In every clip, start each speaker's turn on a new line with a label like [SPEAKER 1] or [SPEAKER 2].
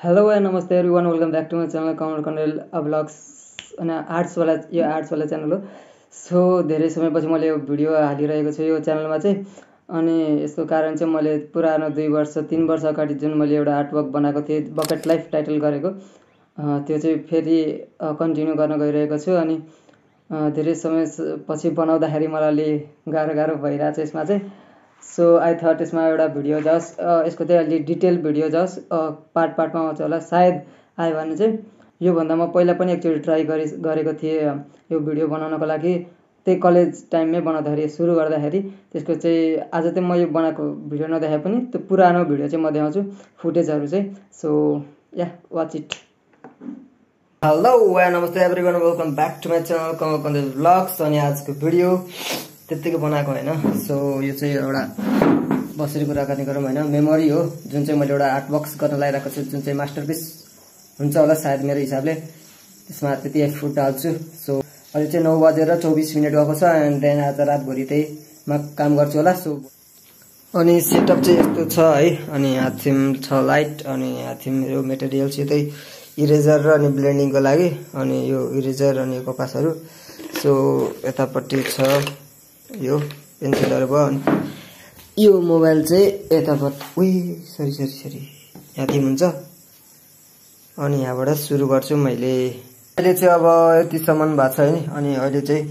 [SPEAKER 1] Hello and namaste everyone, welcome back to my channel Kamal Kandel vlogs अनि आर्ट्सवाला channel हो। So धेरै समयपछि मैले यो भिडियो हालिरहेको छु यो च्यानलमा चाहिँ। अनि यसको कारण चाहिँ मैले पुरानो 3 वर्ष अगाडि जुन मैले एउटा आर्टवर्क बनाएको थिएँ, बकेट लाइफ टाइटल गरेको, त्यो चाहिँ फेरि कन्टिन्यू गर्न गइरहेको छु। अनि धेरै समय पछि बनाउँदाखेरि मलाई अलि गाह्रो भइरहेको छ यसमा चाहिँ। सो आई थट यसमा एउटा भिडियो जाओस्, यसको चाहिँ अलि डिटेल भिडियो जाओस्, पार्टमा आउँछ होला सायद आयो भने चाहिँ। योभन्दा म पहिला पनि एकचोटि ट्राई गरेको थिएँ यो भिडियो बनाउनको लागि, त्यही कलेज टाइममै बनाउँदाखेरि सुरु गर्दाखेरि। त्यसको चाहिँ आज चाहिँ म यो बनाएको भिडियो नदेखाए पनि त्यो पुरानो भिडियो चाहिँ म देखाउँछु, फुटेजहरू चाहिँ। So ya watch it. Hello namaste everyone, welcome back to my channel Kamal Kandel vlogs. अनि आजको भिडियो त्यत्तिकै बनाएको होइन। सो यो चाहिँ एउटा बसेर कुराकानी गरौँ होइन, मेमोरी हो जुन चाहिँ मैले एउटा आर्ट बक्स गर्न लगाइरहेको छु, जुन चाहिँ मास्टरपिस हुन्छ होला सायद मेरो हिसाबले। त्यसमा त्यति एफोर्ट हाल्छु। सो अहिले चाहिँ 9:24 गएको छ एन्ड देन आज रातभरि त्यहीमा काम गर्छु होला। सो अनि सेटअप चाहिँ यस्तो छ है। अनि यहाँ थिम छ लाइट, अनि यहाँ थिम मेरो मेटेरियल चाहिँ त्यही इरेजर र अनि ब्लेन्डिङको लागि, अनि यो इरेजर अनि यो कपासहरू। सो यतापट्टि छ यो पेन्सिलहरू भयो। अनि यो मोबाइल चाहिँ यतापट्टि सरी यहाँ थिम हुन्छ। अनि यहाँबाट सुरु गर्छु मैले। अहिले चाहिँ अब यतिसम्म भएको छ है। अनि अहिले चाहिँ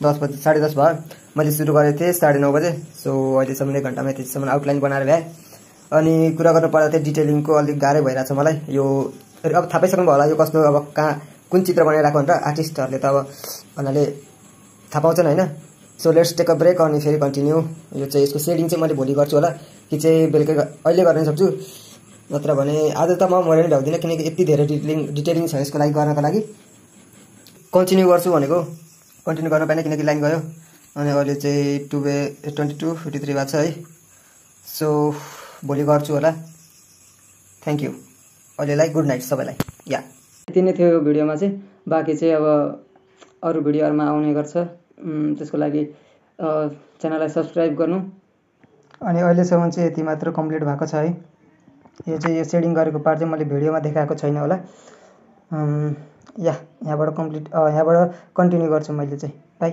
[SPEAKER 1] 10:30 भयो। मैले सुरु गरेको थिएँ 9:30 बजे। सो अहिलेसम्म 1 घन्टामा यतिसम्म आउटलाइन बनाएर भ्याएँ। अनि कुरा गर्नु पर्दा चाहिँ डिटेलिङको अलिक गाह्रै भइरहेछ मलाई। यो अब थाहा पाइसक्नु भयो होला यो कस्तो, अब कहाँ कुन चित्र बनाइरहेको भनेर। आर्टिस्टहरूले त अब भन्नाले थाहा पाउँछन् होइन। So let's take a break अनि फेरि कन्टिन्यू। यो चाहिँ यसको सेडिङ चाहिँ मैले भोलि गर्छु होला, कि चाहिँ बेलुकै अहिले गर्न सक्छु, नत्र भने आज त म मैले नै भ्याउँदिनँ, किनकि यति धेरै डिटेलिङ छ यसको लागि गर्नको लागि। कन्टिन्यू गर्छु भनेको कन्टिन्यू गर्न पाइनँ किनकि लाइन गयो। अनि अहिले चाहिँ 22:53 भएको छ है। सो भोलि गर्छु होला। Thank you. अहिलेलाई गुड नाइट सबैलाई। या यति नै थियो यो भिडियोमा चाहिँ। बाँकी चाहिँ अब अरू भिडियोहरूमा आउने गर्छ, त्यसको लागि च्यानललाई सब्सक्राइब गर्नु। अनि अहिलेसम्म चाहिँ यति मात्र कम्प्लिट भएको छ है। यो चाहिँ यो सेडिङ गरेको पार्ट चाहिँ मैले भिडियोमा देखाएको छैन होला। यहाँबाट कन्टिन्यू गर्छु मैले चाहिँ। बाई।